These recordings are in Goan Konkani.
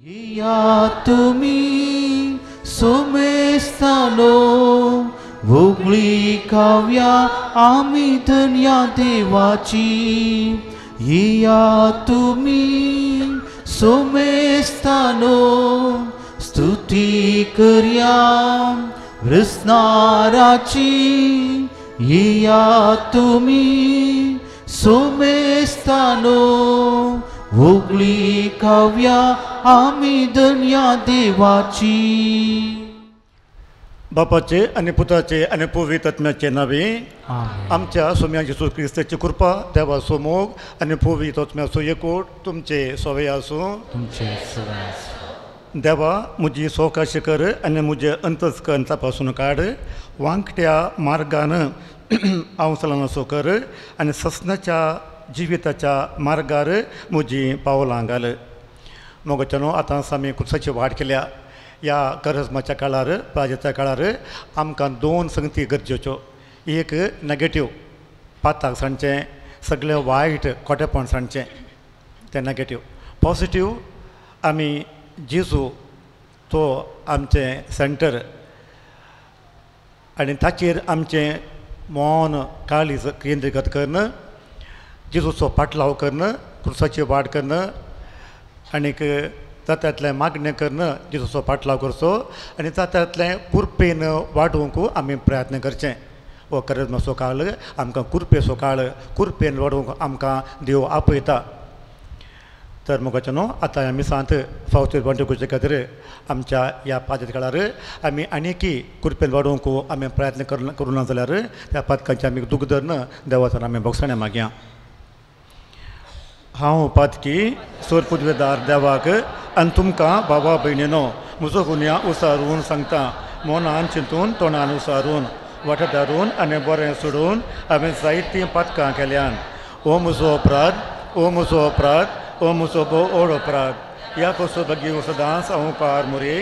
या तुमी सोमेस्तानो वोगळी काव्या आमी धन्या देवाची। या तुमी सोमेस्तानो स्तुती करया वृसनाराची। या तुमी सोमेस्तानो वोगळी काव्या आमी धन्या देवाची। बापाचे आनी पुताचे आनी पवित्र आत्म्याचे नावे आमच्या सोम्या जेजू क्रिस्ताची कृपा, देवाचो मोग आनी पवित्र आत्म्याचो एकवट तुमचे सवय आसूं। तुमचे सवय आसूं। देवा म्हजी सवकाशी कर आनी म्हजें अंतस्करण तपासून काड, वांकट्या मार्गान हांव चलनासो कर आनी ससनाच्या जिविताच्या मार्गार म्हजी पावलां घाल। मोगाच्यानो आतां आमी क्रुसाची वाट केल्या। ह्या करजमाच्या काळार, प्राजेच्या काळार आमकां दोन संगती गरजेच्यो। एक नॅगेटीव पाताक सांगचें, सगळें वायट खोटेपण सांगचें, तें नॅगेटीव। पॉजिटीव आमी जेजू तो आमचें सेंटर आनी ताचेर आमचें मौन काळीज केंद्रीकृत करून जेजूचो पाटलाव करून क्रुसाची वाट करून आनीक तातूंतलें मागणें करून जेजूचो पाटलाव करचो आनी तातूंतलें कुरपेन वाडोवंक आमी प्रयत्न करचें। हो करजमाचो काळ आमकां कुरपेचो काळ, कुरपेन वाडोवंक आमकां देव आपयता। तर मोगाचें न्हू आतां ह्या मिसांत फावती वांटो करचे खातीर आमच्या ह्या पाद्री काळार आमी आनीकय कुरपेन वाडोवंक आमी प्रयत्न करूं ना जाल्यार त्या पातकांचे आमी दूख धरून देवाचो आमी भोगसणें मागया। हांव पातकी सोरपुदवेदार देवाक आनी तुमकां बाबा भयणीनो म्हजो गुन्यांव उसारून सांगता। मनान चिंतून तोंडान उसारून वाट धारून आनी बरें सोडून हांवें जायतीं पातकां केल्यान। ओ म्हजो अपराध, ओ म्हजो अपराध, ओ म्हजो भोव ओड अपराध। ह्या कसो भगी सदांच हांव पार मुरे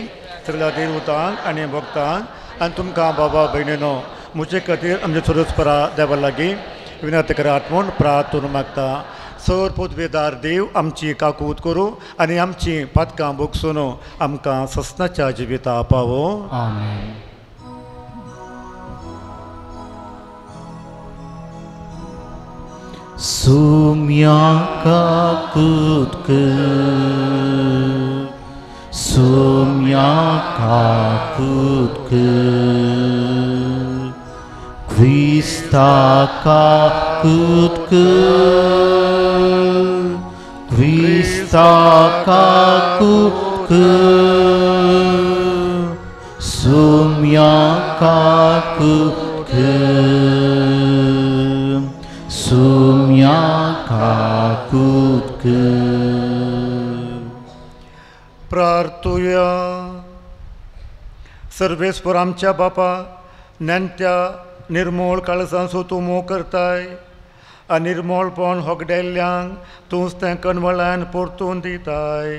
सगळ्या देवतांक आनी भक्तांक आनी तुमकां बाबा भयणीनो म्हजे खातीर आमचे चडच परा देवा लागीं विनंती करात म्हूण प्रार्थना मागता। सर पदवेदार देव आमची काकूत करूं आनी आमची पातकां भोगसून आमकां ससनाच्या जिविता पावो। आमेन। सुम्या काकूत कर, सुम्या काकूत कर, क्रिस्ता काकूत कर, क्रिस्ता काकूत कर, सुम्या काकूत कर, सुम्या काकूत कर। प्रार्थुया। सर्वेस्पर आमच्या बापा नेणत्या निर्मोळ काळजांचो तूं मोग करताय आनी निर्मोळपण होगडेल्ल्यांक तूंच तें कणवळान परतून दिताय।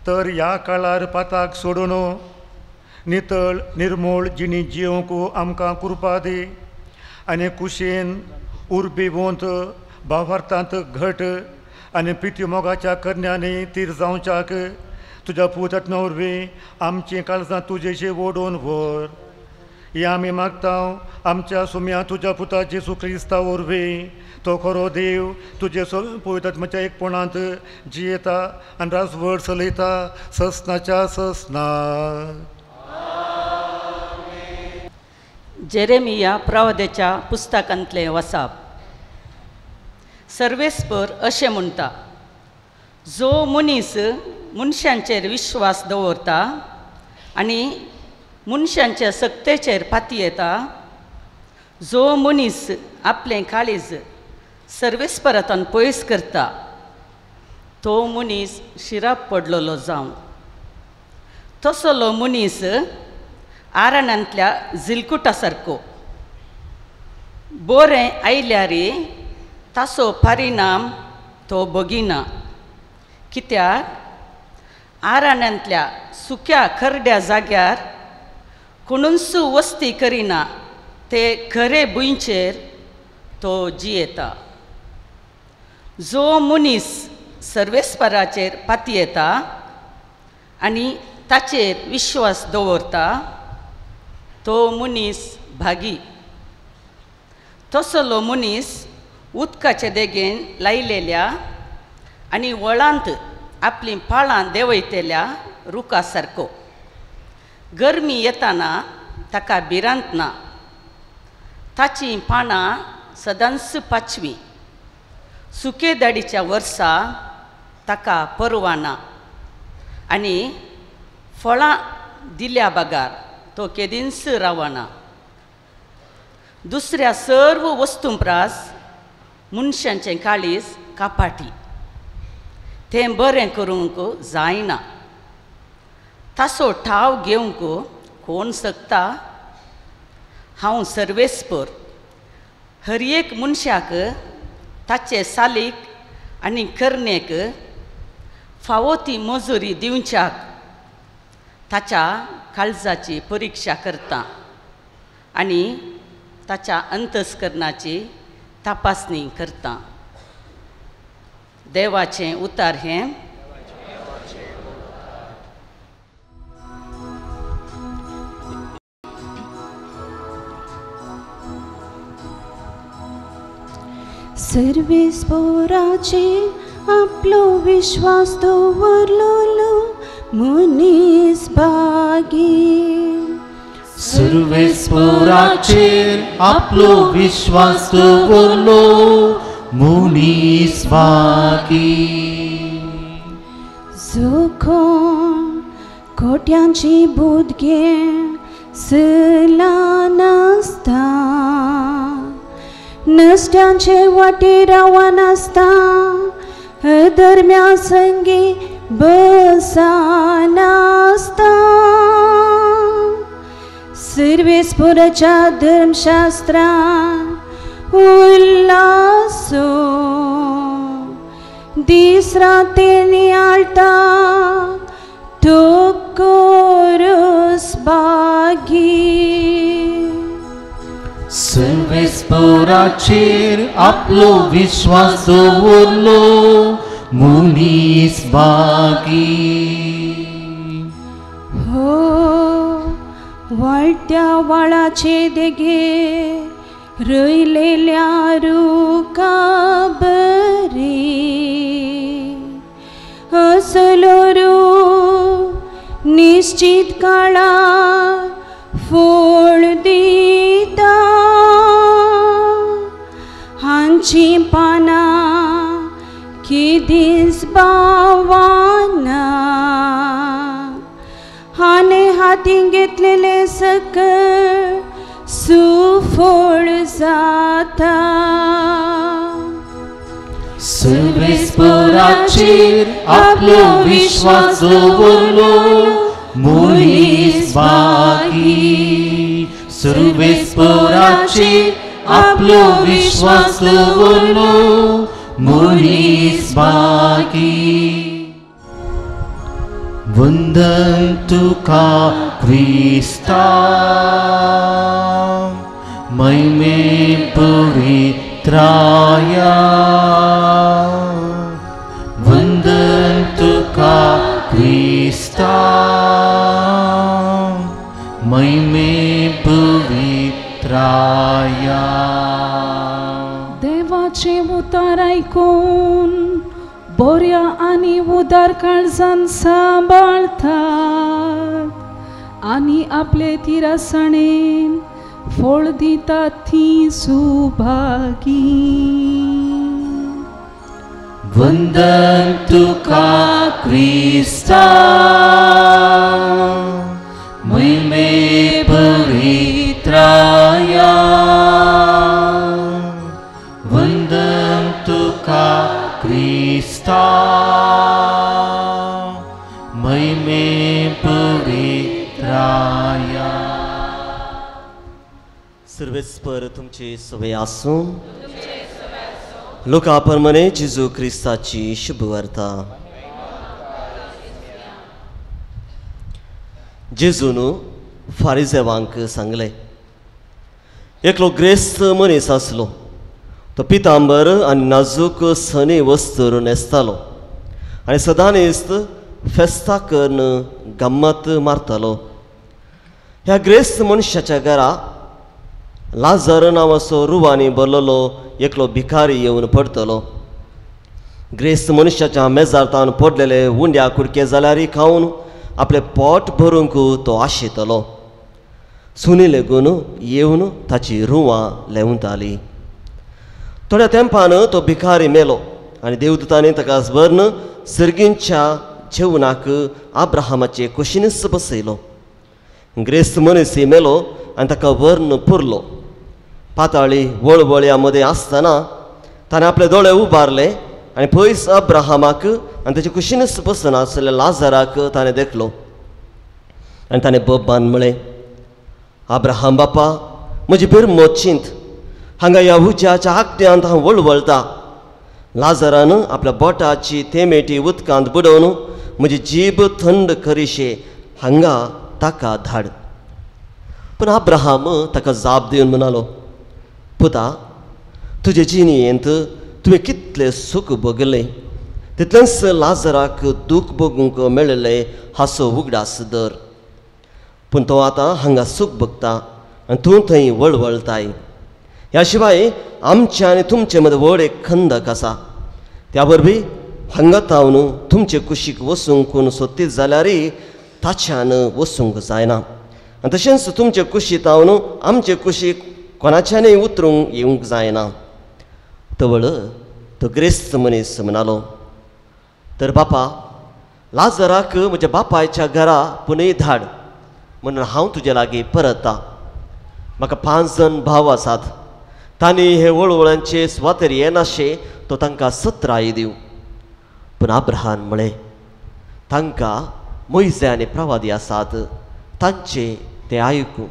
तर ह्या काळार पाताक सोडून नितळ निर्मोळ जिणी जिवंक आमकां कृपा दी आनी कुशीन उर्बेवंत भावार्थांत घट आनी प्रिती मोगाच्या करण्यांनी तीर जावच्याक तुज्या पूत आत्म्या वरवीं आमचीं काळजां तुजेशी ओडून व्हर। हें आमी मागता आमच्या सुम्या तुज्या पुता जेजू क्रिस्ता वरवीं, तो खरो देव तुजे पवित्र आत्म्याच्या एकपणांत जियेता आनी राजवट चलयता ससनाच्या ससना। जेरेमिया प्रवाद्याच्या पुस्तकांतलें वसाप। सर्वेस्पर अशें म्हणटा, जो मनीस मनशांचेर विश्वास दवरता आनी मनशांच्या सक्तेचेर पातयेता, जो मनीस आपलें काळीज सर्वेस्परांतल्यान पयस करता, तो मनीस शिराप पडलेलो जावं। तसलो मनीस आरणांतल्या झिलकुटा सारको, बरें आयल्यार ताचो परिणाम तो बगिना, कित्याक आरणांतल्या सुक्या खरड्या जाग्यार कोणूच वस्ती करिना, ते खरे भुंयचेर तो जियेता। जो मनीस सर्वेस्पराचेर पातयेता आनी ताचेर विश्वास दवरता तो मनीस भागी. तसलो मनीस उदकाचे देगेन लायलेल्या आनी वळांत आपलीं पाळां देंवयतल्या रुखा सारको. गरमी येताना ताका भिरांत ना, ताचीं पानां सदांच पाचवीं. सुके दाडीच्या वर्सा ताका परवा ना आनी फळां दिल्या बगार तो केदींच रावना. दुसऱ्या सर्व वस्तूं प्रास मनशांचें काळीज कापाटी, तें बरें करूंक जायना. ताचो ठाव घेवंक कोण शकता? हांव सर्वेस्पर हर एक मनशाक ताचे सालीक आनी करणेक फावो ती मजुरी दिवच्याक ताच्या काळजाची परिक्षा करता आनी ताच्या अंतस्करणाची तपासणी करता. देवाचें उतार हें. सर्वेस्पोराचेर आपलो विश्वास दवरलोलो मनीस भागी. सर्वेस्पोराचेर आपलो विश्वास दवरलो मनीस भागी. जोखो कोट्यांची बुदगे सला नासता, नश्ट्यांचे वाटेर रावनासता, अधर्म्या संगी बसनासता. सर्वेस्पोराच्या धर्मशास्त्रान उल्लासो दीस रात नियाळटा तो कोरस भागी. सर्वेस्पोराचेर आपलो विश्वास दवरलो मनीस भागी. हो वाळट्या वाळाचे देगे रोयलेल्या रुखा बरी असलो रूख निश्चित काळार फळ दिता. हांचीं पानां केदींच बावना, हाणें हातीं घेतलेलें सकळ सुफळ जाता. सर्वेस्पोराचेर आपलो विश्वास दवरलो मनीस भागी. सर्वेस्पोराचेर आपलो विश्वास दवरलो मनीस भागी. वंदन तुका क्रिस्ता महिमे पवित्राया, वंदन तुका क्रिस्ता महिमे पवित्राया. देवाचें उतार आयकून बऱ्या आनी उदार काळजान सांबाळतात आनी आपले तिरासणेन फळ दितात ती सुभागी. वंदन तुका क्रिस्ता महिमे पवित्राया, वंदन तुका क्रिस्ता महिमे पवित्राया. सर्वेस्पर तुमची सवय आसूं. लोका प्रमाणे जेजू क्रिस्ताची शुभवार्ता. जेजून फारिजेवांक सांगलें, एकलो ग्रेस्त मनीस आसलो, तो पितांबर आनी नाजूक सनी वस्त्र न्हेसतालो आनी सदांच फेस्तां करून गम्मत मारतलो. ह्या ग्रेस्त मनशाच्या घरा लाजर नांवाचो रुवांनी भरलेलो एकलो भिकारी येवन पडटलो. ग्रेस्त मनशाच्या मेजार तावन पडलेले उंड्या कुडके जाल्यार खावन आपलें पोट भरूंक तो आशेतलो. सुनी लेगून येवन ताची रुवां लेवताली. थोड्या तेंपान तो भिकारी मेलो आनी देवदूतांनी ताका भरून सर्गींच्या जेवणाक आब्राहामाचे कुशीनच बसयलो. ग्रेस्त मनीस मेलो आनी ताका व्हरून पुरलो. पाताळी वळवळ्या मदें आसतना ताणें आपले दोळे उबारले आनी पयस अब्राहमाक आनी ताचे कुशीनच बसून आसलेल्या लाजराक ताणें देखलो आनी ताणें बब्बान म्हळें, अब्राहम बापा, म्हजी बिरमो चिंत, हांगा ह्या उज्याच्या आकट्यांत हांव वळवळटा. लाजरान आपल्या बोटाची थेमेटी उदकांत बुडोवन म्हजी जीब थंड करिशे हांगा ताका धाड. पूण अब्राहम ताका जाप दिवन म्हणालो, पुता, तुजे जिणेंत तुवें कितलें सूख भोगलें तितलेंच लाजराक दूख भोगूंक मेळिल्लें हाचो उगडास दर. पूण तो आतां हांगा सूख भोगता आनी तूं थंय वळवळताय. ह्या शिवाय आमच्या आनी तुमचे मदें व्हड एक खंदक आसा. त्या वरवीं हांगा तावन तुमचे कुशीक वचूंक कोण सोदतीत जाल्यार ताच्यान वचूंक जायना आनी तशेंच तुमचे कुशी तावन आमचे कुशीक कोणाच्यानय उतरूंक येवंक जायना. तवळ तो ग्रेस्त मनीस म्हणालो, तर बापा, लाजराक म्हज्या बापायच्या घरा पुनय धाड म्हणून हांव तुजे लागीं परता. म्हाका 5 जण भाव आसात, तांणी हे वळवळांचे सुवातेर येनाशे तो तांकां सत्राय दिवं. पूण अब्राहमान म्हळें, तांकां मोयजे आनी प्रवादी आसात, तांचे ते आयकूं.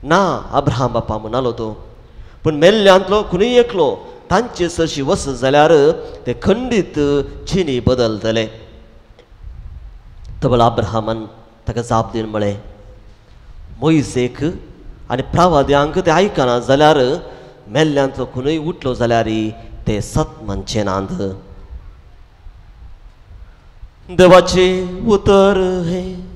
ना अब्राहम बापा म्हणालो तो, पूण मेल्ल्यांतलो खुनूय एकलो तांचे सरशी वचत जाल्यार ते खंडीत चिनी बदलतले. तबल अब्राहमान ताका जाप दिवन म्हळें, मोयजेक आनी प्रवाद्यांक ते आयकना जाल्यार मेल्ल्यांतलो खुनूय उठलो जाल्यार ते सत म्हणचे नात. देवाचें उतर हें.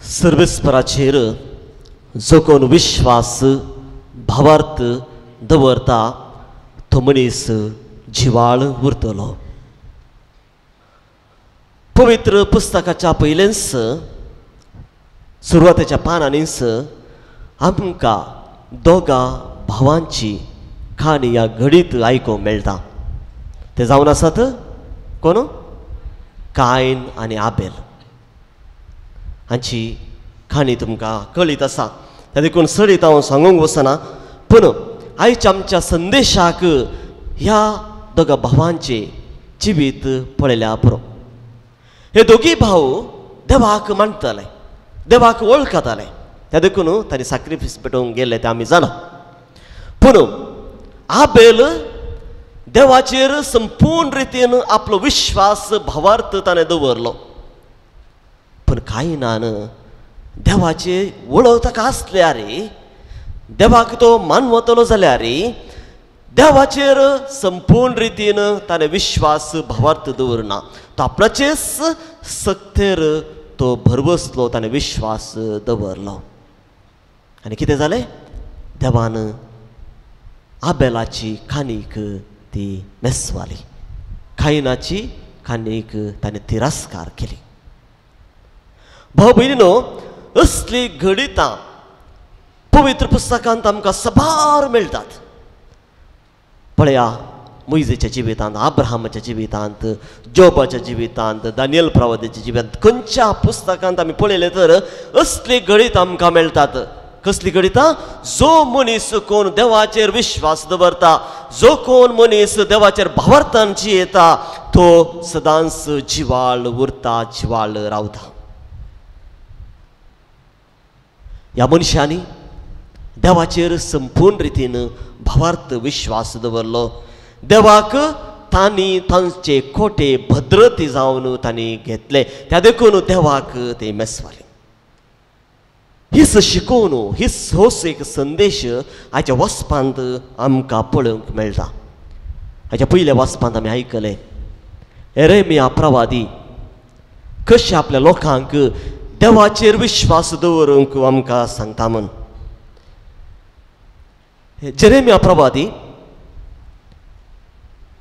सर्वेस्पराचेर जो कोण विश्वास भावार्थ दवरता तो मनीस जिवाळ उरतलो. पवित्र पुस्तकाच्या पयलेंच सुरवातेच्या पानांनीच आमकां दोगा भावांची काणी ह्या घडीत आयकूंक मेळटा. ते जावन आसात कोण? कायन आनी आबेल हांची काणी तुमकां कळीत आसा. त्या देखून सडीत हांव सांगूंक वचना. पूण आयच्या आमच्या संदेशाक ह्या दोगा भावांचें जिवीत पळयल्या पुरो. हे दोगी भाव देवाक मानताले, देवाक वळखताले, त्या देखून तांणी साक्रिफीस पेटोवंक गेल्ले ते आमी जाणा. पूण आबेल देवाचेर संपूर्ण रितीन आपलो विश्वास भावार्थ ताणें दवरलो. पूण कायनान देवाचे वळख ताका आसल्यार, देवाक तो मानवतलो जाल्यार देवाचेर संपूर्ण रितीन ताणें विश्वास भावार्थ दवरना. तो आपणाचेच सक्तेर तो भरवसलो, ताणें विश्वास दवरलो. आनी कितें जालें? देवान आबेलाची काणीक ती मेसवाली, कायनाची काणीक ताणें तिरस्कार केली. भाव भयणीनो, असली घडितां पवित्र पुस्तकांत आमकां साबार मेळटात. पळया, मोयजेच्या जिवितांत, आब्राहामाच्या जिवितांत, जोबाच्या जिवितांत, दानियल प्रवाद्याच्या जिवितांत, खंयच्या पुस्तकांत आमी पळयलें तर असली घडीत आमकां मेळटात. कसली घडितां? जो मनीस कोण देवाचेर विश्वास दवरता, जो कोण मनीस देवाचेर भावार्थान जियेता तो सदांच जिवाळ उरता, जिवाळ रावता. ह्या मनशांनी देवाचेर संपूर्ण रितीन भावार्थ विश्वास दवरलो. देवाक तांणी तांचे खोटे भद्रती जावन तांणी घेतले, त्या देखून देवाक ते मेसवाले. हीच शिकोवन हीच होच एक संदेश आयच्या वाचपांत आमकां पळोवंक मेळटा. हाच्या पयल्या वाचपांत आमी आयकलें एरेमिया प्रवादी कशें आपल्या लोकांक देवाचेर विश्वास दवरूंक आमकां सांगता म्हूण. जेरेमिया प्रवादी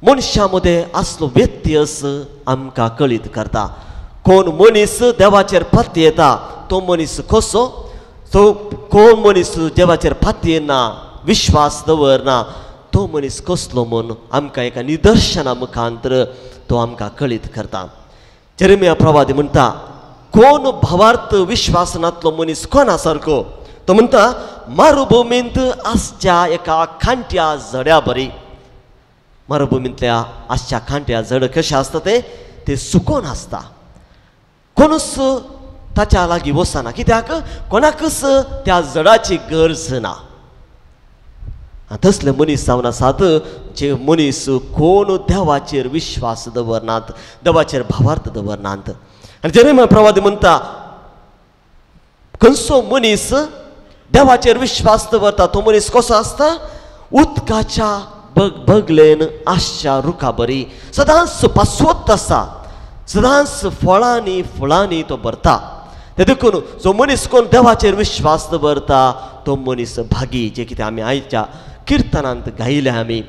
मनशां मदें आसलो व्यत्यस आमकां कळीत करता. कोण मनीस देवाचेर पातयेता तो मनीस कसो, तो कोण मनीस देवाचेर पातयेना विश्वास दवरना तो मनीस कसलो म्हूण आमकां एका निदर्शना मुखांतर तो आमकां कळीत करता. जेरेमिया प्रवादी म्हणटा कोण भावार्थ विश्वास नातलो मनीस कोणा सारको, तो म्हणटा मारुभुमींत आसच्या एका खांट्या झड्या बरी. मरुभुमींतल्या आसच्या खांट्या झड कशें आसता तें तें सुकोन आसता, कोणूच ताच्या लागीं वचना, कित्याक कोणाकच त्या झडाची गरज ना. तसले मनीस जावन आसात जे मनीस कोण देवाचेर विश्वास दवरनात, देवाचेर भावार्थ दवरनात. आनी जेरेमिया प्रवादी म्हणटा खंयचो मनीस देवाचेर विश्वास दवरता तो मनीस कसो आसता, उदकाच्या बगलेन आसच्या रुखा बरी सदांच पासवत आसा, सदांच फळांनी फुलांनी तो भरता. ते देखून जो मनीस कोण देवाचेर विश्वास दवरता तो मनीस भागी, जे कितें आमी आयच्या किर्तनांत गायले आमी,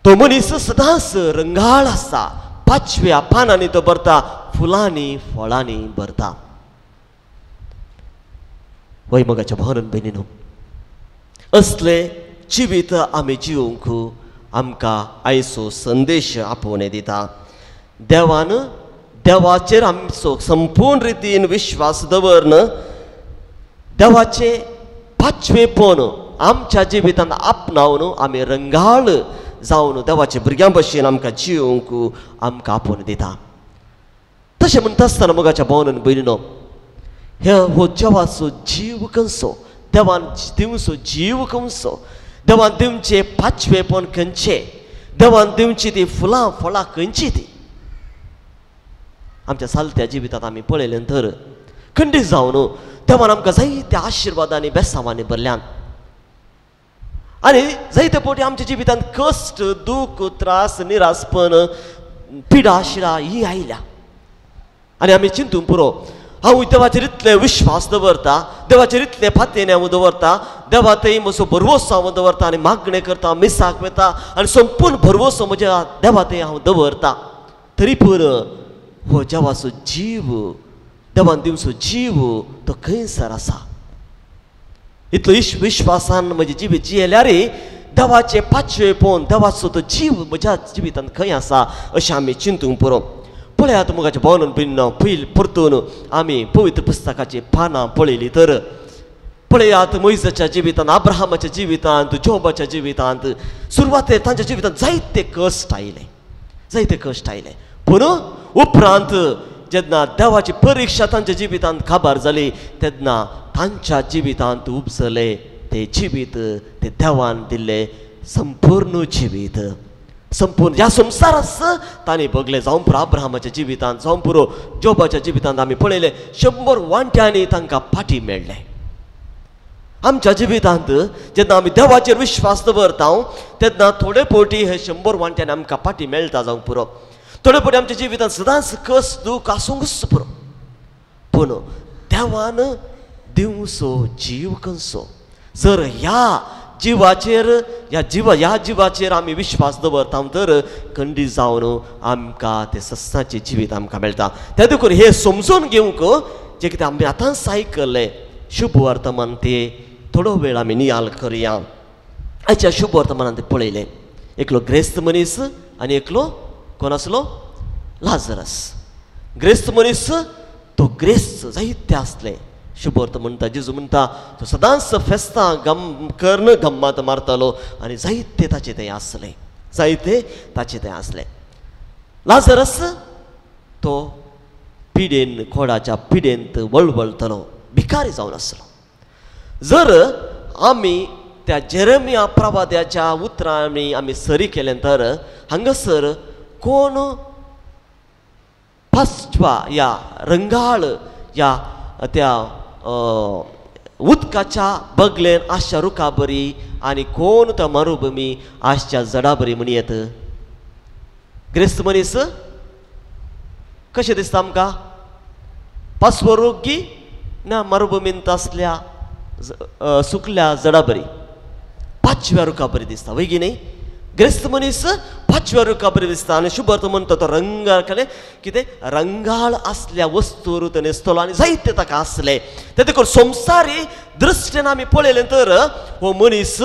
तो मनीस सदांच रंगाळ आसता, पाचव्या पानांनी तो भरता, फुलांनी फळांनी भरता. वय मोगाच्या भावान भयणीनो, असले जिवीत आमी जिवंक आमकां आयचो संदेश आपोवणे दिता. देवान देवाचेर आमचो संपूर्ण रितीन विश्वास दवरन देवाचे पाचवेपण आमच्या जिवितांत आपणावन आमी रंगाळ जावन देवाचे भुरग्यां भशेन आमकां जिवंक आमकां आपोवन दिता. तशें म्हणटा आसतना मोगाच्या भावान भयणीनो, हे हो देवाचो जीव खंयचो, देवान दिवचो जीव खंयचो, देवान दिवचें पाचवेपण खंयचें, देवान दिवची ती फुलां फळां खंयची ती आमच्या चालत्या जिवितांत आमी पळयलें तर खंडीत जावन देवान आमकां जायत्या आशिर्वादांनी बेसांवांनी भरल्यान आनी जायते फावटी आमच्या जिवितांत कश्ट, दूख, त्रास, निरासपण, पिडा शिडा ही आयल्या आनी आमी चिंतूंक पुरो हांव देवाचेर इतले विश्वास दवरता, देवाचेर इतले फातेने हांव दवरता, देवा थंय म्हजो भरवंसो हांव दवरता आनी मागणें करता, मिसाक वता आनी संपूर्ण भरवंसो म्हज्या देवा थंय हांव दवरता, तरी पूण हो देवाचो जीव, देवान दिवचो जीव तो खंयसर आसा. इतलो विश्वासान म्हजें जिवीत जियेल्यार देवाचें पाचवेपण, देवाचो तो जीव म्हज्या जिवितांत खंय आसा अशें आमी चिंतूंक पुरो. पळयात मोगाच्या भावान भयणीनो, पयल परतून आमी पवित्र पुस्तकाची पानां पळयली तर पळयात मोयजाच्या जिवितांत, अब्राहमाच्या जिवितांत, जोबाच्या जिवितांत सुरवातेर तांच्या जिवितांत जायते कश्ट आयले, जायते कश्ट आयले, पूण उपरांत जेन्ना देवाची परिक्षा तांच्या जिवितांत काबार जाली तेन्ना तांच्या जिवितांत उपजले ते जिवीत, ते देवान दिल्ले संपूर्ण जिवीत, संपूर्ण ह्या संवसाराच तांणी भोगलें. जावं पुरो अब्राहमाच्या जिवितांत, जावं पुरो जोबाच्या जिवितांत आमी पळयलें 100 वांट्यांनी तांकां फाटी मेळ्ळें. आमच्या जिवितांत जेन्ना आमी देवाचेर विश्वास दवरता तेन्ना थोडे फावटी हे 100 वांट्यांनी आमकां फाटी मेळटा जावंक पुरो, थोडे फावटी आमच्या जिवितांत सदांच कस दूख आसूंकच पुरो, पूण देवान दिवचो जीव खंयचो, जर ह्या जिवाचेर ह्या जिवाचेर आमी विश्वास दवरता तर खंडीत जावन आमकां तें सस्नाचें जिवीत आमकां मेळटा. त्या देखून हें समजून घेवंक जें कितें आमी आतांच आयकल्लें शुभ वर्तमान ते थोडो वेळ आमी नियाळ करया. आयच्या शुभ वर्तमानान ते पळयलें एकलो ग्रेस्त मनीस आनी एकलो कोण आसलो, लाजरस. ग्रेस्त मनीस तो ग्रेस्त जायते आसले. शुभ वर्तमान म्हणटा, जेजू म्हणटा तो सदांच फेस्तां गम कर्ण गम्मात मारतालो आनी जायते ताचे थंय आसले, जायते ताचे थंय आसले. लाजरस तो पिडेन, खोडाच्या पिडेंत वळवळटलो, भिकारी जावन आसलो. जर आमी त्या जेरेमिया प्रवाद्याच्या उतरांनी आमी सरी केलें तर हांगासर कोण पाचवा या रंगाळ या त्या उदकाच्या बगलेन आसच्या रुखा बरी आनी कोण त्या मरुभुमी आसच्या जडा बरी म्हणयेत. ग्रेस्त मनीस कशें दिसता आमकां? पासवो रूख गी ना मरुभुमींत आसल्या सुकल्या जडा बरी, पाचव्या रुखा बरी दिसता वय गी न्ही? ग्रेस्त मनीस पाचव्या रुखा बरी दिसता. आनी शुभर्थ म्हणटा तो रंगाळ कडेन कितें रंगाळ आसल्या वस्तूर तो न्हेसतलो आनी जायते ताका आसले. ते देखून संवसारी दृश्टीन आमी पळयलें तर हो मनीस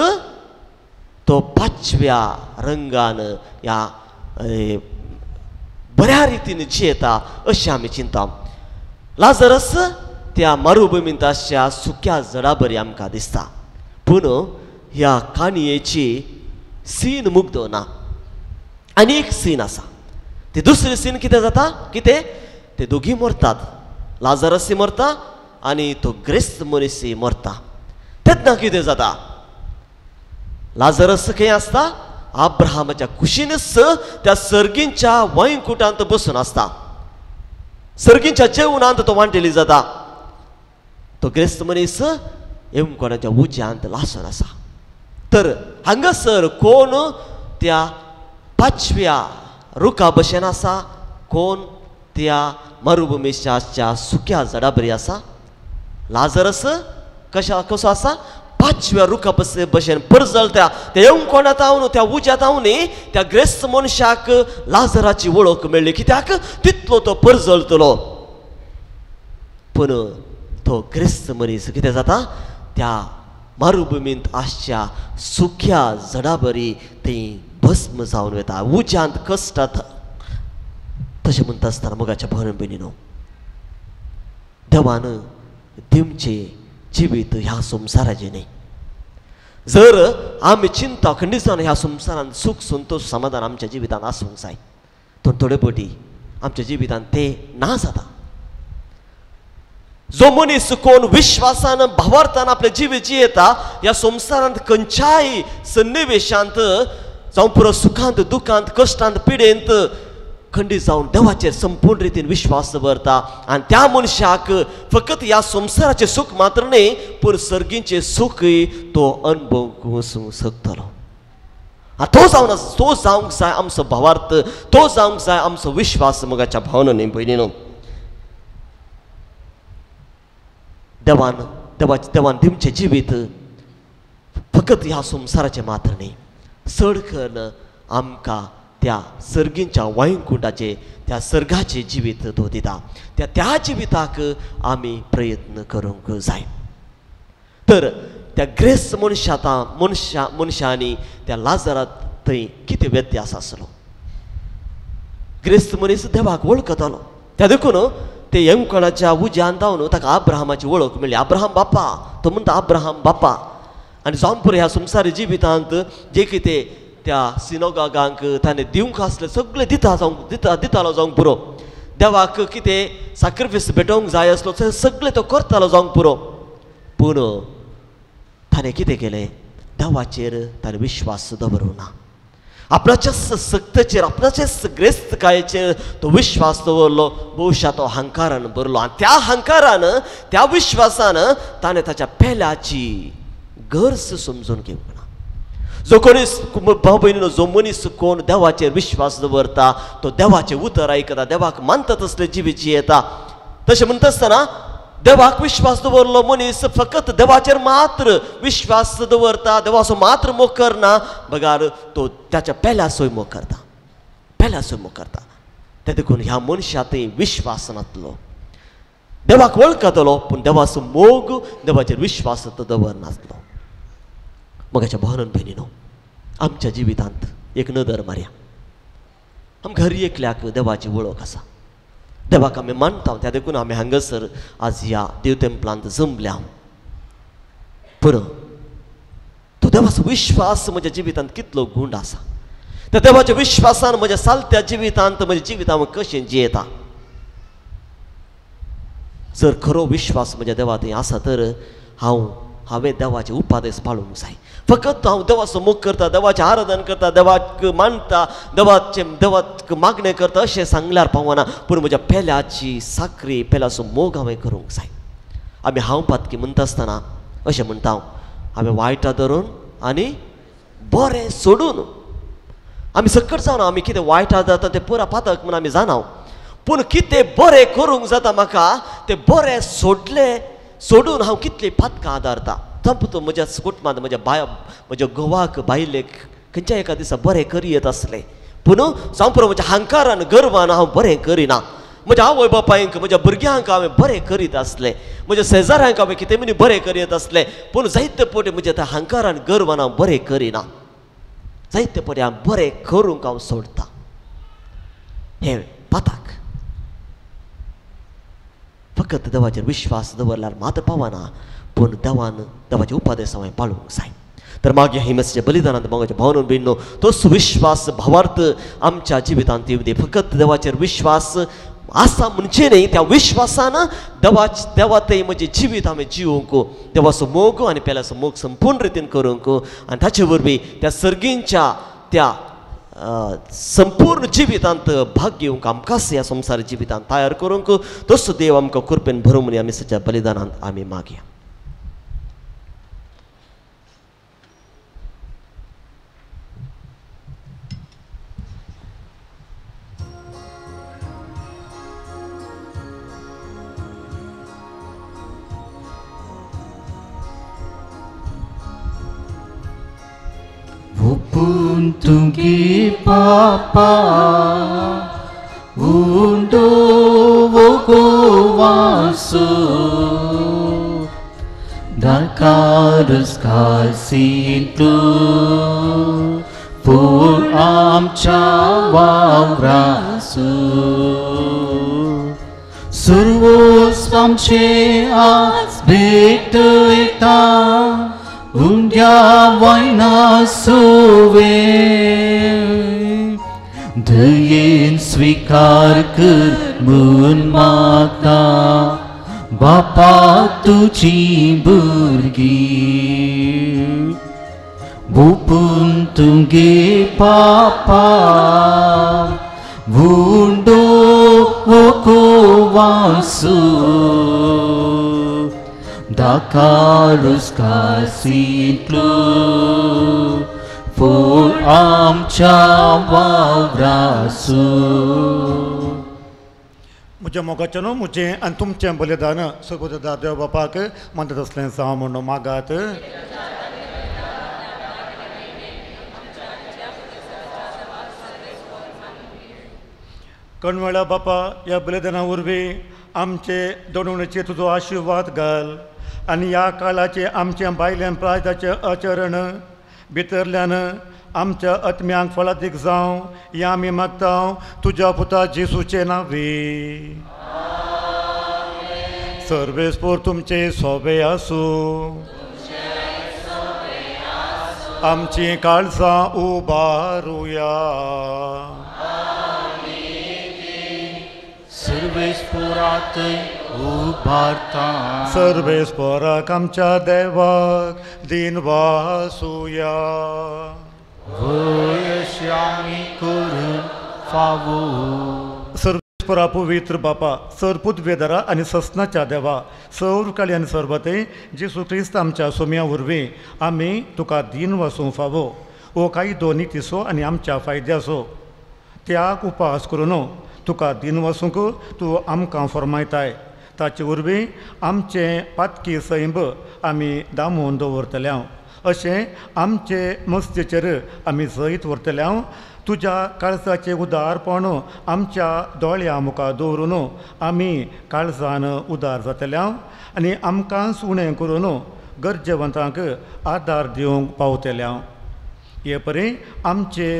तो पाचव्या रंगान ह्या बऱ्या रितीन जियेता अशें आमी चिंता. लाजरस त्या मरुभुमींत आसच्या सुक्या जडा बरी आमकां दिसता. पूण ह्या काणयेची सीन मुग्दो ना, आनी एक सीन आसा. ती दुसरी सीन कितें जाता? कितें ते दोगी मरतात, लाजरसी मरता आनी तो ग्रेस्त मनीसय मरता. तेन्ना कितें जाता? लाजरस खंय आसता? अब्राहमाच्या कुशीनच त्या सर्गींच्या वैकुटांत बसून आसता. सर्गींच्या जेवणांत तो वांटेली जाता. तो ग्रेस्त मनीस येमकोणाच्या उज्यांत लासून आसा. तर हांगासर कोण त्या पाचव्या रुखा भशेन आसा, कोण त्या मरुभुमीच्या सुक्या झाडा बरी आसा? लाजरस कशा कसो आसा? पाचव्या रुखा भशेन परजळटा. त्या येवकोणांत हांव त्या उज्यांत हांव न्ही त्या ग्रेस्त मनशाक लाजराची वळख मेळ्ळी. कित्याक? तितलो तो परजळटलो. पूण तो ग्रेस्त मनीस कितें जाता? त्या मरुभुमींत आसच्या सुक्या झाडा बरी ती भस्म जावन वता, उज्यांत कश्टात. तशें म्हणटा आसतना मोगाच्या भयण भयणीनो, देवान दिवचें जिवीत ह्या संवसाराचें न्ही. जर आमी चिंता खंडीत जावन ह्या संवसारांत सूख संतोश समाधान आमच्या जिवितांत आसूंक जाय, पूण थोडे पटी आमच्या जिवितांत तें ना जाता. जो मनीस कोण विश्वासान भावार्थान आपलें जिवीत जियेता ह्या संवसारांत खंयच्याय सन्निवेशांत जावं पुरो सुखांत दुखांत कश्टांत पिडेंत खंडीत जावन देवाचेर संपूर्ण रितीन विश्वास दवरता आनी त्या मनशाक फकत ह्या संवसाराचें सूख मात्र न्ही पूण सर्गीचें सुखूय तो अनुभव शकतलो. तो जावन तो जावंक जाय आमचो भावार्थ, तो जावंक जाय आमचो विश्वास. मोगाच्या भावना न्ही भयणीनो, देवान देवाचें देवान दिवचें जिवीत फकत ह्या संवसाराचें मात्र न्ही, चड करून आमकां त्या सर्गींच्या वायुकुंडाचें त्या सर्गाचें जिवीत तो दिता. त्या त्या जिविताक आमी प्रयत्न करूंक जाय. तर त्या ग्रेस्त मनशा मनशा मनशांनी त्या लाजरात थंय कितें व्यत्यास आसलो? ग्रेस्त मनीस देवाक वळखतालो. त्या देखून ते येमकोणाच्या उज्यांत जावन ताका अब्राहमाची वळख मेळ्ळी. अब्राहम बापा, तो म्हणटा अब्राहम बापा. आनी जावन पुरो ह्या संवसारी जिवितांत जे कितें त्या सिनोगागांक ताणें दिवंक आसलें सगळें दिता जावंक दिता दितालो जावंक पुरो. देवाक कितें साक्रिफायस भेटोवंक जाय आसलो सगळें तो करतालो जावंक पुरो. पूण ताणें कितें केलें? देवाचेर ताणें विश्वास दवरूंक ना. आपणाच्याच सक्तचेर आपणाच्याच ग्रेस्तकायेचेर तो विश्वास दवरलो. बहुशा तो हंकारान भरलो आनी त्या हंकारान त्या विश्वासान ताणें ताच्या पेल्याची गरज समजून घेवंक ना. जो कोणी भाव भयणीनो, जो मनीस कोण देवाचेर विश्वास दवरता तो देवाचें उतर आयकता, देवाक मानता तसले जिवीत जियेता. तशें म्हणटा आसतना देवाक विश्वास दवरलो मनीस फकत देवाचेर मात्र विश्वास दवरता, देवाचो मात्र मोग करना, बगार तो ताच्या पेल्याचोय मोग करता, पेल्याचोय मोग करता. ते देखून ह्या मनशा थंय विश्वास नासलो. देवाक वळखतलो पूण देवाचो मोग देवाचेर विश्वास तो दवरनासलो. मोगाच्या भावान भयणीनो, आमच्या जिवितांत एक नदर मारया. आमकां हर एकल्याक देवाची वळख आसा, देवाक आमी मानता. त्या देखून आमी हांगासर आज ह्या देव तेंपलांत जमल्या. पूण तो देवाचो विश्वास म्हज्या जिवितांत कितलो गूंड आसा, त्या देवाच्या विश्वासान म्हज्या सालत्या जिवितांत म्हज्या जिवितांत कशें जियेता. जर खरो विश्वास म्हज्या देवा थंय आसा तर हांवें देवाचे उपादेश पाळूंक जाय. फकत हांव देवाचो मोग करता, देवाचें आराधन करता, देवाक मानता, देवाचें देवाक मागणें करता अशें सांगल्यार पावना, पूण म्हज्या पेल्याची साकरी पेल्याचो मोग हांवें करूंक जाय. आमी हांव पातकी म्हणटा आसतना अशें म्हणटा हांव. हांवें वायटा धरून आनी बरें सोडून आमी सक्कड जावना. आमी कितें वायट जाता तें पुरा पातक म्हूण आमी जाणा, पूण कितें बरें करूंक जाता म्हाका तें बरें सोडलें सोडून हांव कितलीं पातकां आदारता. तंप म्हज्या कुटुंबांत म्हज्या बाय म्हज्या घोवाक बायलेक खंयच्या एका दिसा बरें करी येत आसलें, पूण जावं पुरो म्हज्या हंकारान गर्वान हांव बरें करिना. म्हज्या आवय बापायंक म्हज्या भुरग्यांक हांवें बरें करीत आसलें, म्हज्या शेजाऱ्यांक हांवें कितें म्हणी बरें करीत आसलें, पूण जायते पटी म्हज्या त्या हंकारान गर्वान हांव बरें करिना. जायते पटी हांव बरें करूंक हांव सोडटा. हें पाताक फकत देवाचेर विश्वास दवरल्यार मात पावना, पूण देवान देवाचे उपदेश हांवें पाळूंक जाय. तर मागीर हिमसच्या बलिदानांत मोगाच्या भावनून भिण्णो तोच विश्वास भावार्थ आमच्या जिवितांत येवं दी. फकत देवाचेर विश्वास आसा म्हणचे न्ही, त्या विश्वासान देवा थंय म्हजें जिवीत हांवें जिवंक, देवाचो मोग आनी पेल्याचो मोग संपूर्ण रितीन करूंक आनी ताचे वरवीं त्या सर्गींच्या त्या संपूर्ण जिवितांत भाग घेवंक आमकांच ह्या संवसार जिवितांत तयार करूंक तसो देव आमकां कृपेन भरूं म्हूण आमी सच्या बलिदानांत आमी मागया. तुगे पापा उंडो गोवासो दाकारस कासींतलो पूण आमच्या वावरासो सुरवोस आमचे आज भेटयता उंड्या वयना सुवे दयेन स्वीकार कर म्हूण मागता बापा तुजी भुरगीं भोपून तुगे पापा उंडो वासू दाकारूस कासींतलो पूण आमच्या वावरासो. म्हज्या मोगाचें न्हू म्हजें आनी तुमचें बलिदान सर्वदा देव बापाक म्हणटा तसलें जावं म्हणून मागात. कणवेळा बापा ह्या बलिदाना वरवीं आमचे दोडवणेचेर तुजो आशिर्वाद घाल आनी ह्या काळाचे आमच्या बायल्यान प्रायताचें आचरण भितरल्यान आमच्या आत्म्यांक फळादीक जावं हें आमी मागता तुज्या पुता जेसूचे नांवी. सर्वेस्पोर तुमचे सोबे आसूं. आमची काळजां उबारुया. सर्वेस्पोरात उबारता. सर्वेस्पोराक आमच्या देवाक दिन वासुया. वयशी आमी करून फावो. सर्वेस्पोरा पवित्र बापा सर पुदवेदारा आनी ससनाच्या देवा सौर काळी आनी सर्वते जेसू क्रिस्त आमच्या सोम्या वरवीं आमी तुका दिन वासूंक फावो. हो कायदो नितीचो आनी आमच्या फायद्याचो त्याग उपास करून तुका दिन वसूंक तूं आमकां फर्मायताय. ताचे वरवीं आमचें पातकी सैंब आमी दामून दवरतले अशें आमचे मस्तीचेर आमी जैत व्हरतले. तुज्या काळजाचें उदारपण आमच्या दोळ्या मुखार दवरून आमी काळजान उदार जातले आनी आमकांच उणें करून गरजेवंतांक आदार दिवंक पावतले. हे परी आमचे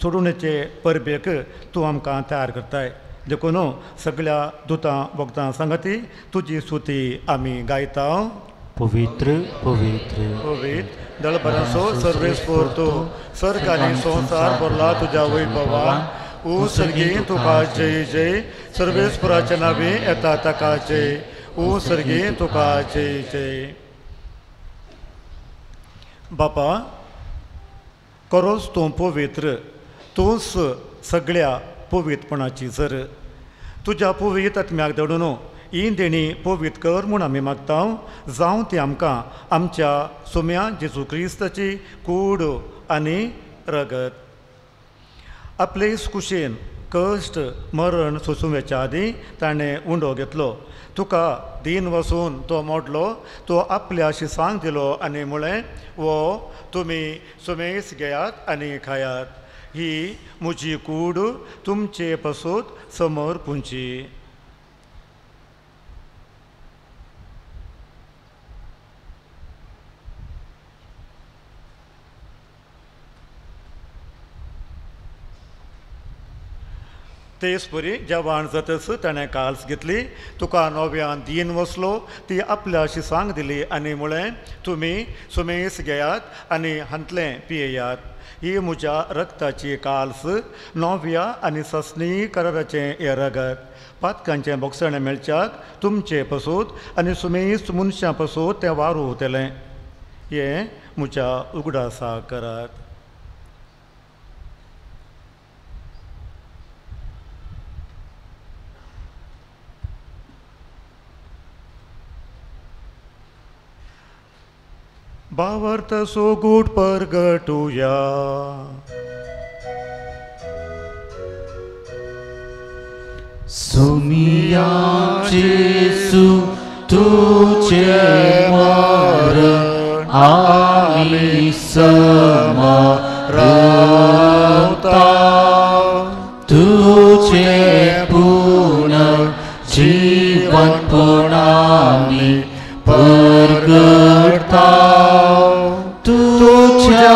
सोडवणेचे परबेक तूं आमकां तयार करताय. देखून सगळ्या दुतां वखदां सांगती तुजी स्तुती आमी गायता. पवित्र पवित्र पवित्र दळभराचो सर्वेस्पोर तूं सर्ग आनी संवसार भरला तुज्या वैभवान. ओ सर्गी तुका जय जय. सर्वेस्पोराच्या नांवी येता ताका जय. ओ सर्गी तुका जय जय. बापा करोच तूं पवित्र, तूंच सगळ्या पवित्रपणाची जर. तुज्या पवित्र आत्म्याक धाडून ही देणी पवित्र कर म्हूण आमी मागता जावं ती आमकां आमच्या सोम्या जेजू क्रिस्ताची कूड आनी रगत. आपले कुशीन कश्ट मरण सोसूंच्या आदीं ताणें उंडो घेतलो, तुका दीन वसून तो मोडलो, तो आपल्या शिसांक दिलो आनी म्हळें, वो तुमी सुमेस घेयात आनी खायात, ही म्हजी कूड तुमचे पसून समोर पुंची. तेच परी जेवण जातच ताणें काल्स घेतली, तुका नव्यान दीन वसलो, ती आपल्या शिसांक दिली आनी म्हळें, तुमी सुमेस घेयात आनी हांतलें पियेयात, ही म्हज्या रक्ताची काल्स, नव्या आनी ससनी कराराचें हें रगत, पातकांचें बोगसणें मेळच्याक तुमचे पसून आनी सुमेस मनशां पसून तें वारू उरतलें, हें म्हज्या उगडासा करात. भावार्थ सोगूट परगटुया. सुमिया जेसू तुझे मरण आमी समरवता, तुझे पुनर्जीवनपण आमी परगटता, तुझ्या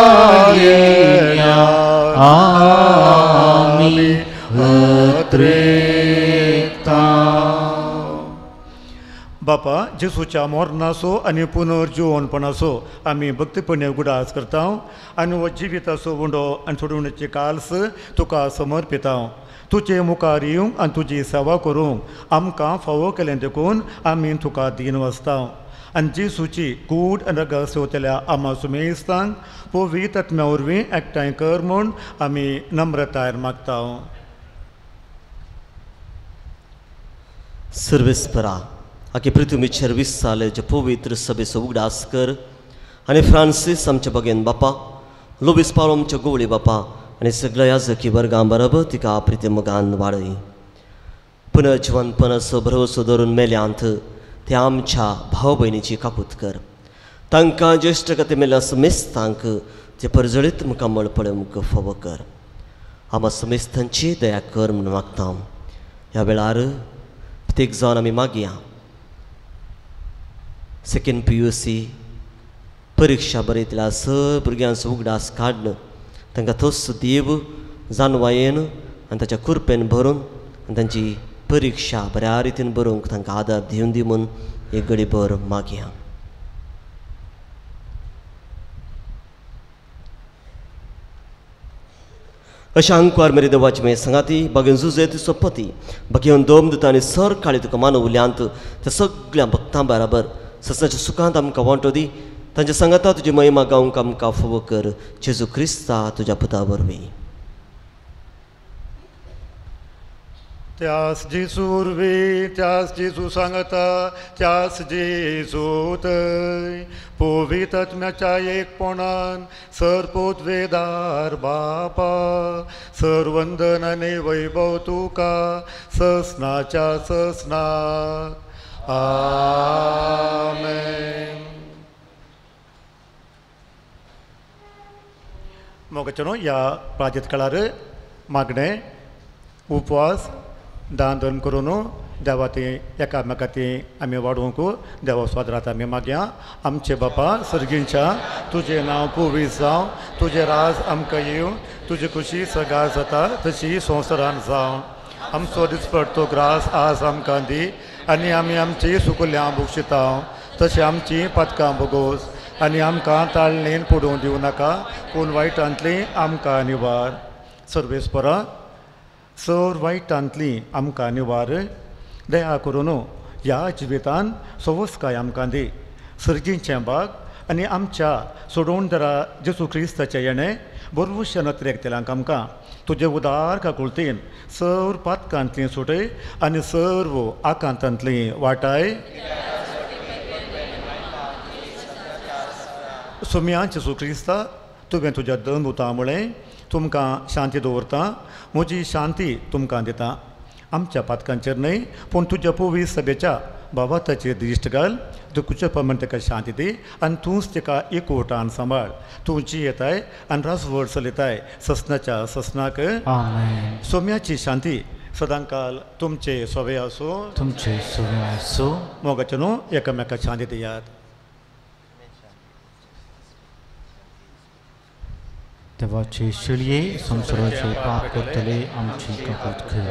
येण्या आमी अत्रेकता. बापा जेसूच्या मरणाचो आनी पुनर्जिवनपणाचो आमी भक्तीपणे उगडास करता आनी हो जिविताचो उंडो आनी सोडवणेची काल्स तुका समर्पिता. तुजे मुखार येवंक आनी तुजी सेवा करूंक आमकां फावो केलें देखून आमी तुका दीन वसता आनी जेसूची कूड आनी रगत सेवतल्या आमा सुमेस्तांक पवित्र आत्म्या वरवीं एकठांय कर म्हूण आमी नम्रतायेन मागता. सर्वेस्परा आखे पृथ्वीचेर विसाले जे पवित्र सभेचो उगडास कर आनी फ्रांसीस आमच्या बगेन बापा, लुवीस पावलो आमच्या गोवळी बापा आनी सगळ्या याजकी वर्गां बरोबर तिका प्रिती मोगान वाडय. पुनर्जिवनपणाचो भरवसो धरून मेल्यांत ते आमच्या भाव भयणीची काकूत कर, तांकां ज्येश्ठ कथे मेल्या समेस्तांक ते परजळीत मुखामळ पळोवंक फावो कर. आमा समेस्तांची दया कर म्हूण मागता. ह्या वेळार प्रत्येक जावन आमी मागया सेकेंड PUC परिक्षा बरयतल्या सर भुरग्यांचो उगडास काडून तांकां तोच देव जानवायेन आनी ताच्या कुरपेन भरून आनी तांची परिक्षा बऱ्या रितीन बरोवंक तांकां आदार दिवन दी म्हूण एक घडी भर मागया. अशें आंकवार मेरे देवाची मागीर सांगाती बागेन जुजे ती सोपती बागेन दोम दिता आनी सर काळी तुका मानवल्यांत त्या सगळ्या भक्तां बराबर ससनाच्या सुखांत आमकां वांटो दी, तांच्या सांगाता तुजी महिमा गावंक आमकां फावो कर, जेजू क्रिस्ता तुज्या पुता वरवीं. त्यास जेजू वरवीं, त्यास जेजू सांगता, त्यास जेजू थंय पवित्र आत्म्याच्या एकपणान सर्पोद्वेदार बापा सर्वंदन आनी वैभव तुका ससनाच्या ससनाक. आमेन. मोगाचें ह्या प्राजीत काळार मागणें उपवास दान धर्म करून देवा ती एकामेका ती आमी वाडोवंक देवा स्वादरात आमी मागया. आमचे बापा सर्गींच्या तुजें नांव पवित्र जावं, तुजें राज आमकां येवं, तुजी खुशी सगळ्या जाता तशी संवसारान जावं. आमचो दिसपडतो ग्रास आज आमकां दी आनी आमी आमची सुकुल्यां भोगशिता तशें आमची पातकां भोगोस आनी आमकां ताळणेन पडूंक दिवं नाका, पूण वायटांतली आमकां निवार. सर्वेस्परा सर वायटांतली आमकां निवार, दया करून ह्या जिवितान सवस्काय आमकां दी. सर्गींचें बाग आनी आमच्या सोडोवणदारा जेजू क्रिस्ताच्या येणें बरवश्या नत्रेक तेलांक आमकां तुजे उदार काकुळतीन सर्व पातकांतली सुटय आनी सर्व आकांतांतली वाटाय. सोम्या जेजू क्रिस्ता, तुवें तुज्या दोन उतां म्हळें, तुमकां शांती दवरता, म्हजी शांती तुमकां दिता. आमच्या पातकांचेर न्हय पूण तुज्या पवी सभेच्या बाबाताचेर दिश्ट घाल, तुज्या प्रमाण ताका शांती दी आनी तूंच ताका एकवटान सांबाळ. तूं जियेताय आनी राजवड चलयताय ससनाच्या ससनाक. सोम्याची शांती सदांकाल तुमचे सोवे आसूं, तुमचे सोवे आसूं. मोगाचे न्हू एकामेका शांती दियात. देवाचे शिळये संवसाराचे पाप करतले आमची काकूत कर.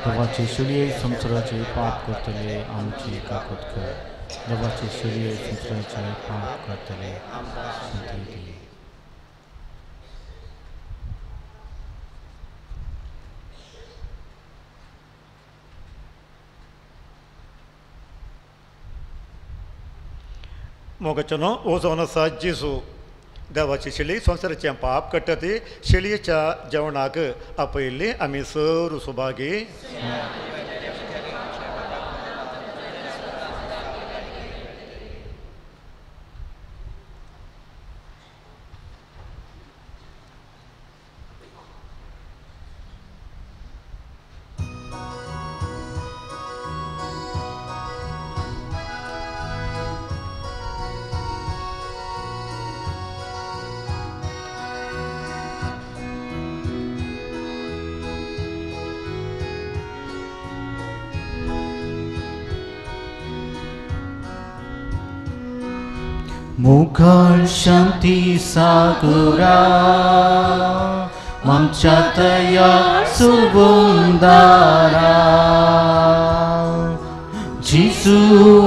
देवाचे शिळये संवसाराचे पाप करतले आमची काकूत कर. देवाचे शिळये संवसाराचे पाप करतले शांती दी. मोगाचो न्हू ओ जावन आसा जेजू, देवाची शिळी संवसाराचें पाप काडटा ती शिळयेच्या जेवणाक आपयल्ली आमी सर्व सुभागी. मुघल शांती सागरा आमच्या तया सुगुंदारा, जेजू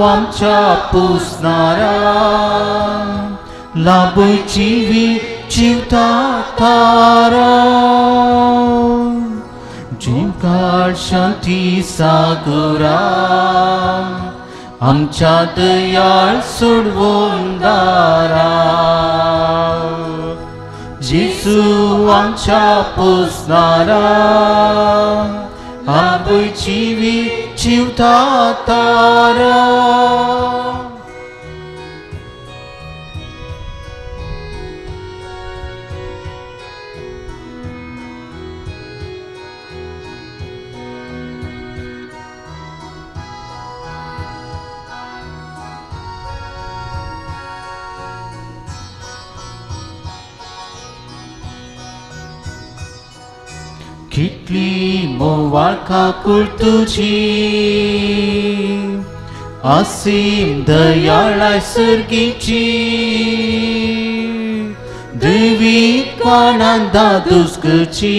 आमच्या पुसणारा, लाभय जिवी जिवता तारा. जिवकाळ शांती सागरा आमच्या दयाळ सोडवणदारा, जेजू आमच्या पोसणारा, आबय जिवी जिवता तारा. कितली मोवाळ काकूळ तुजी, असीम दयाळाय सर्गीची, देवी आनंदा दुस्कची,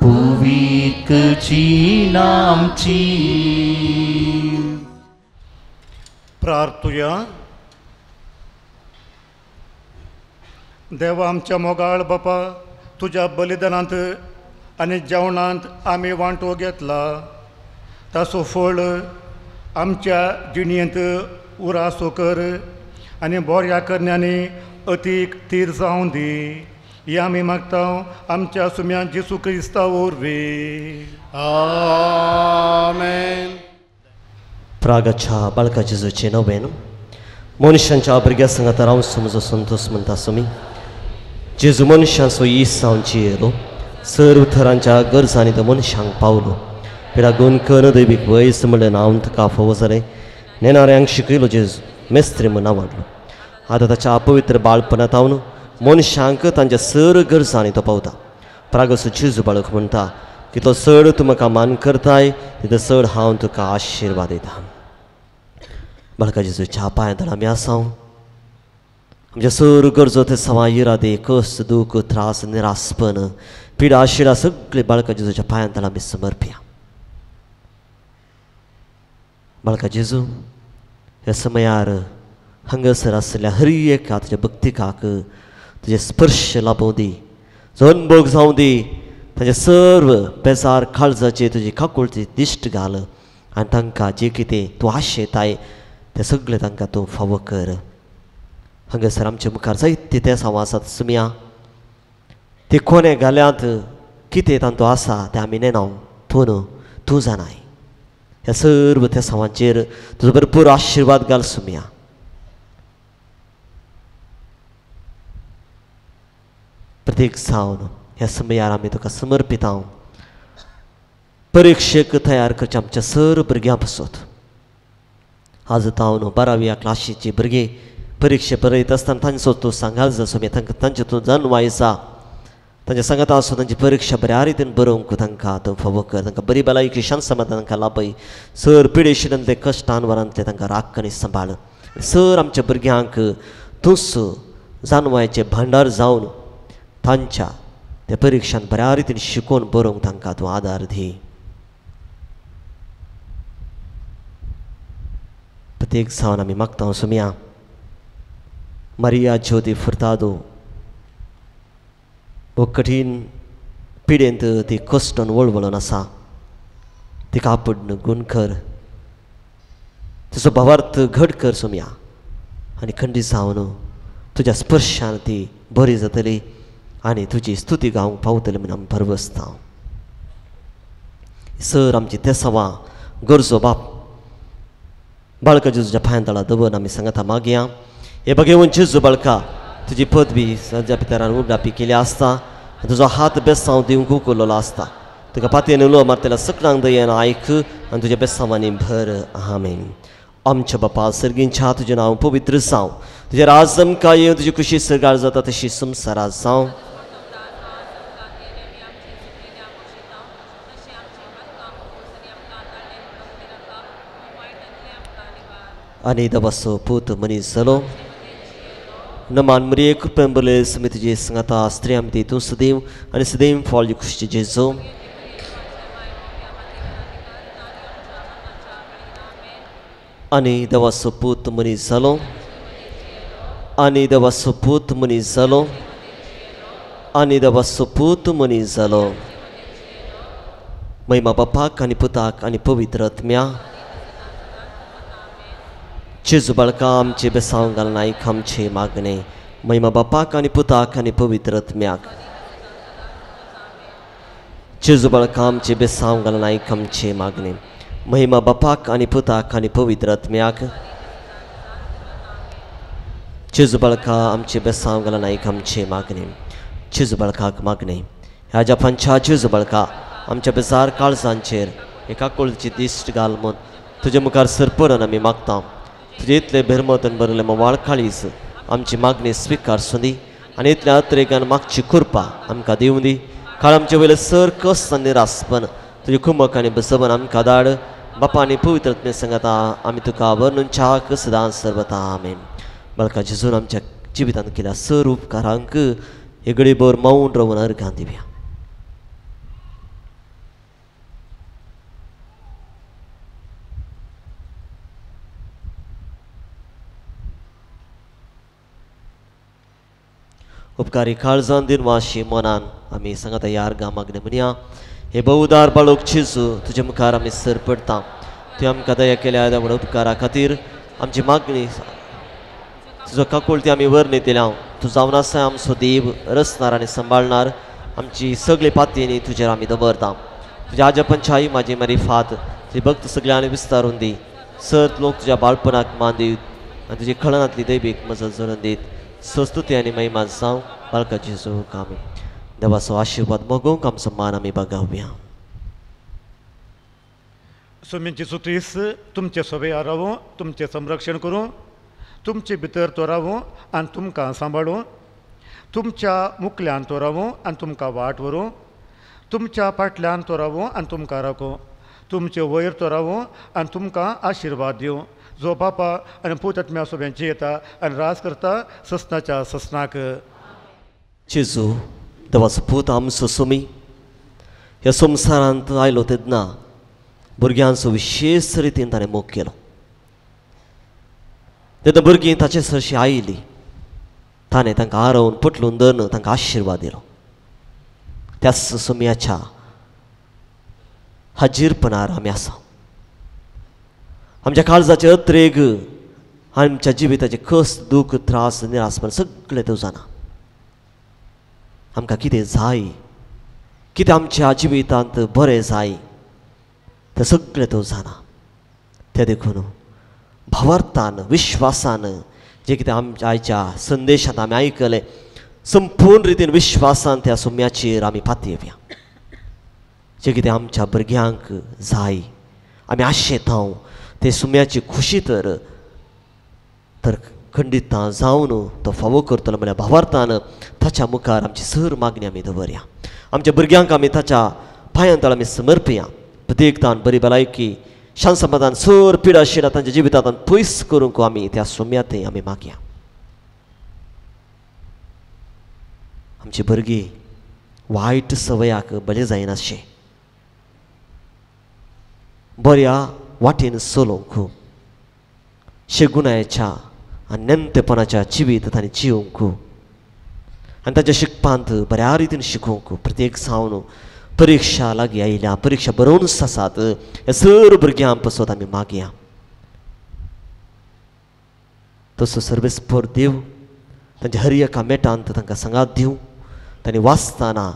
पुवीत करची नामची. प्रार्थुया. देवा आमच्या मोगाळ बापा, तुज्या बलिदानांत आनी जेवणांत आमी वांटो घेतला, ताचो फळ आमच्या जिणेंत उरासो कर आनी बऱ्या करण्यांनी अतीक तीर जावं दी. ही आमी मागता आमच्या सुम्या जेजू क्रिस्ता वरवीं. आमेन. प्रागाच्या बाळका जेजूचे नवेन मनशांच्या भुरग्या सांगात राव समजो संतोष म्हणटा सुमी. जेजू मनशांचो इस जावन जियेलो, सर्व थरांच्या गरजांनी तो मनशांक पावलो. पिडा गुण कर दैवीक वयस म्हणलें नांव तुका फावो जालें. नेणाऱ्यांक शिकयलो जेजू, मेस्त्री म्हूण नांवाडलो. आतां ताच्या अपवित्र बाळपणांत हांव मनशांक तांच्या सर गरजांनी तो पावता. प्रागसो जेजू बाळक म्हणटा, कितलो चड तूं म्हाका मान करताय तितलो चड हांव तुका आशिर्वाद दिता. बाळका जेजूच्या पांयां आमी आसा, आमच्या सर गरजो ते सवा इरादे कस दूख त्रास निरासपण पिडा शिडा सगळे बाळका जेजूच्या पांयां आमी समर्पया. बाळका जेजू ह्या समयार हांगासर आसल्या हर एका तुज्या भक्तिकाक तुजे स्पर्श लाभोवं दी, जो अनभोग जावं दी, तांचे सर्व बेजार काळजाचे तुजी काकुळती दिश्ट घाल आनी तांकां जें कितें तूं आशेताय ते सगळे तांकां तूं फावो कर. हांगासर आमचे मुखार जायते ते सांव आसात सुमया, ते कोणे घाल्यात कितें तांतू आसा तें आमी नेणाव, पूण तूं जाणाय. ह्या सर्व त्या सांवांचेर तुजो भरपूर आशिर्वाद घाल सुमया. प्रत्येक जावन ह्या समयार आमी तुका समर्पितां. परिक्षेक तयार करचे आमच्या सर भुरग्यां पासत आज तावन 12व्या क्लाशीची भुरगीं परिक्षे बरयत आसतना तांचो तूं सांगाल जा सुमया, तांकां तांचे तूं जाणवाय जा, तांच्या सांगाता आसून तांची परिक्षा बऱ्या रितीन बरोवंक तांकां तूं फावो कर. तांकां बरी भलायकी शांत समाधान तांकां लाभय. सर पिडेशिलांतले कश्टान वरांतले तांकां राख आनी सांबाळ. सर आमच्या भुरग्यांक तूंच जाणवायचें भांडार जावन तांच्या त्या परिक्षान बऱ्या रितीन शिकोवन बरोवंक तांकां तूं आदार दी. प्रत्येक जावन आमी मागता सुमया, मारिया ज्योती फुर्तादो हो कठीण पिडेंत ती कश्टन वळवळून आसा, तिका आपुड्न गुण कर, तिचो भावार्थ घट कर सुमया, आनी खंडीत जावन तुज्या स्पर्शान ती बरी जातली आनी तुजी स्तुती गावंक पावतली म्हूण आमी भरवसता. सर आमची तेसावां गरजो बाप बाळका जेजूच्या पांयां तळा दवर आमी सांगता मागया. हे बघेवन जेजू बाळका तुजी पदवी सज्या पितरान उगडापी केली आसता आनी तुजो हात बेसांव दिवंक उखल्लो आसता. तुका पातयेन उलो मारतल्या सकलांक दयेन आयक आनी तुज्या बेसांवांनी भर. आमेन. आमच्या बापा सर्गींच्या तुजें नांव पवित्र जावं, तुजें राज आमकां येवं, तुजी खुशी सर्गार जाता तशी संवसारात जावं. आनी देवाचो पूत मनीस जालो. नमान मरिये कृपेन भरले समी तुजे सांगाता, स्त्रियां मदीं तूं सदैव आनी सदैव फळ खुशी जेजू. आनी देवाचो पूत मनीस जालो. आनी देवाचो पूत मनीस जालो. आनी देवाचो पूत मनीस जालो. महिमा बापाक आनी पुताक आनी पवित्र आत्म्या. जेजू बाळका आमचे बेसांव घालनायक आमचे मागणे. महिमा बापाक आनी पुताक आनी पवित्र आत्म्याक. जेजू बाळका आमचे बेसांव घालनायक आमचे मागणे. महिमा बापाक आनी पुताक आनी पवित्र आत्म्याक. जेजू बाळका आमचे बेसांव घालनायक आमचे मागणे. जेजू बाळकाक मागणे. ह्या जपांच्या जेजू बाळका आमच्या बेजार काळजांचेर एका कोळची दिश्ट घाल म्हूण तुजे मुखार सरपडून आमी मागता. तुजे इतले भेरमतन भरले मवाळ काळीज आमची मागणी स्विकार सुंदी आनी इतल्या अत्रेगान मागची कृपा आमकां दिवं दी. काळ आमचे वयले सर कस आनी निरासपण तुजी कुमक आनी बसबन आमकां धाड. बापा आनी पवित्र आत्म्या सांगाता आमी तुका वर्णून चाक सदां सर्वता. आमेन. बाळका जेजून आमच्या जिवितांत केल्या सर उपकारांक हे घडीभर मौन रावन अर्घां दिवया. उपकारी काळजान दिनवाशी मनान आमी सांगाता ह्या अर्घां मागणें म्हणया. हे बहुदार बाळोक जेजू तुजे मुखार आमी सर पडटा. तुवें आमकां दया केल्या म्हूण उपकारा खातीर आमची मागणी तुजो काकुळटी आमी वर्णी दिल्या. तूं जावन आसा आमचो देव, रचणार आनी सांबाळणार. आमची सगळी पातयेनी तुजेर आमी दवरता. तुज्या आजपंच्या आई म्हाजी मारी फात तुजी भक्त सगळ्यांनी विस्तारून दी. सर लोक तुज्या बाळपणाक मान दित आनी तुजी खळनांतली दैवीक मजत जोडून दीत. संस्तुती आनी महिमा जावं बाळका जेजू. आमी देवाचो आशिर्वाद मोगोवंक आमचो मान आमी बागावया. स्वामी जेजू क्रिस्त तुमचे सोबे रावूं, तुमचें संरक्षण करूं, तुमचे भितर तो रावूं आनी तुमकां सांबाळूं, तुमच्या मुखल्यान तो रावूं आनी तुमकां वाट व्हरूं, तुमच्या फाटल्यान तो रावूं आनी तुमकां राखूं, तुमचे वयर तो रावूं आनी तुमकां आशिर्वाद दिवं. जो बापा आनी पूत आत्म्या सोब्यांची येता आनी राज करता ससनाच्या ससनाक. जेजू देवाचो पूत आमचो स्वामी ह्या संवसारांत आयलो तेन्ना भुरग्यांचो विशेश रितीन ताणें मोग केलो. तेन्ना भुरगीं ताचे सरशी आयलीं, ताणें तांकां आरोवन पटलून धरून तांकां आशिर्वाद दिलो. त्याच सोम्याच्या हाजीरपणार आमी आसा. आमच्या काळजाचे अत्रेग आमच्या जिविताचे कस दूख त्रास निरासपण सगळें तूं जाणा. आमकां कितें जाय, कितें आमच्या जिवितांत बरें जाय तें सगळें तूं जाणा. तें देखून भावार्थान विश्वासान जें कितें आमच्या आयच्या संदेशांत आमी आयकलें संपूर्ण रितीन विश्वासान त्या सुम्याचेर आमी पातयेवया. जें कितें आमच्या भुरग्यांक जाय आमी आशेता ते सुम्याची खुशी तर तर खंडितां जावन तो फावो करतलो म्हळ्यार भावार्थान ताच्या मुखार आमची सर मागणी आमी दवरया. आमच्या भुरग्यांक आमी ताच्या पांयांतळ आमी समर्पया. प्रत्येकदान बरी भलायकी शांत समाधान सर पिडा शिडा तांच्या जिवितांत पयस करूंक आमी त्या सुम्यांतय आमी मागया. आमची भुरगीं वायट सवयाक बरें जायनाशें बऱ्या वाटेन चलोवंक शेगुणाच्या आनी नेमतेपणाच्या जिवीत तांणी जिवंक आनी ताच्या शिकपांत बऱ्या रितीन शिकोवंक. प्रत्येक जावन परिक्षा लागीं आयल्या, परिक्षा बरोवनच आसात ह्या सर भुरग्यां पसत आमी मागया. तसो सर्वेस्पर देव तांच्या हर एका मेटांत तांकां सांगात दिवं. तांणी वाचतना,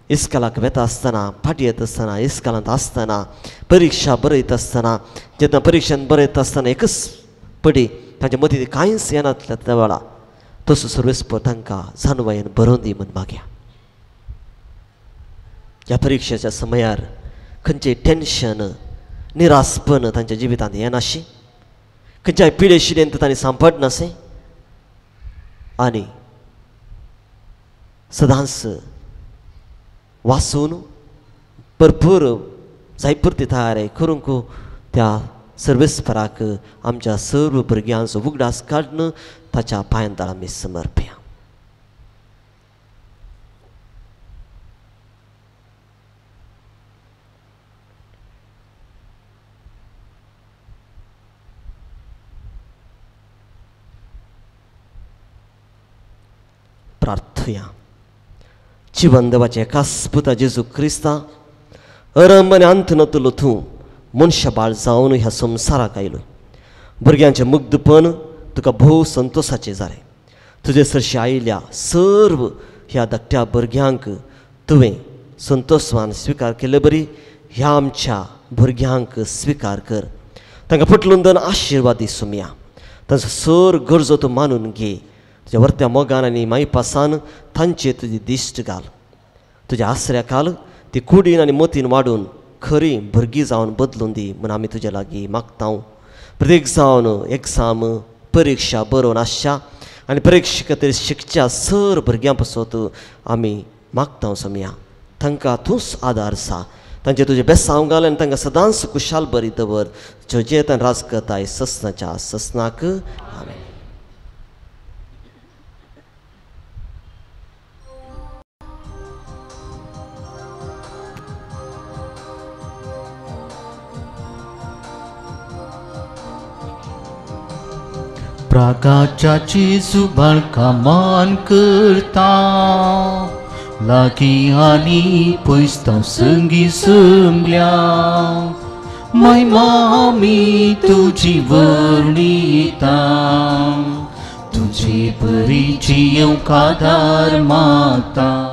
इस्कालाक वेता आसतना, फाटी येता आसतना, इस्कालांत आसतना, परिक्षा बरयता आसतना, जेन्ना परिक्षेन बरयता आसतना एकच पडी तांच्या मतीं कांयच येनातल्या त्या वेळा तसो सर्वेस्पर तांकां जाणवायेन बरोवन दी म्हूण मागया. ह्या परिक्षेच्या समयार खंयचें टेन्शन निरासपण तांच्या जिवितांत येनाशी, खंयच्याय पिडेशिडेंत तांणी सांपडनासें आनी सदांच वाचून भरपूर जायपुरती तयारी करूंक त्या सर्वेस्पराक आमच्या सर्व भुरग्यांचो उगडास काडून ताच्या पांयांतळ आमी समर्पया. प्रार्थुया. जिवन देवाचे एकाच पुता जेजू क्रिस्ता अरंभ आनी अंत नतलो तूं मनशाबाळ जावन ह्या संवसाराक आयलो. भुरग्यांचें मुग्धपण तुका भोव संतोसाचें जालें. तुजे सरशी आयिल्ल्या सर्व ह्या धाकट्या भुरग्यांक तुवें संतोषवान स्विकार केल्ले बरी ह्या आमच्या भुरग्यांक स्विकार कर. तांकां पटलून दन आशिर्वाद दी सुमया. तांचो सर गरजो तूं मानून घे. तुज्या वर्त्या मोगान आनी मायपासान तांचे तुजी दिश्ट घाल. तुज्या आसऱ्या घाल ती कुडीन आनी मतीन वाडून खरी भुरगीं जावन बदलून दी म्हूण आमी तुज्या लागीं मागता. प्रत्येक जावन एग्जाम परिक्षा बरोवन आसच्या आनी परिक्षे खातीर शिकच्या सर भुरग्यां पासत आमी मागता सोमया. तांकां तूंच आदार आसा. तांचे तुजें बेसांव घाल आनी तांकां सदांच कुशाल बरी दवर. जो जेतान राज करताय ससनाच्या ससनाक. आमेन. प्राकाच्याची सुबाळका मान करता लागीं आनी पयस तांव संगी संगल्या महिमा आमी तुजी वर्णिता तुजे परी जियोंक आदार मागता.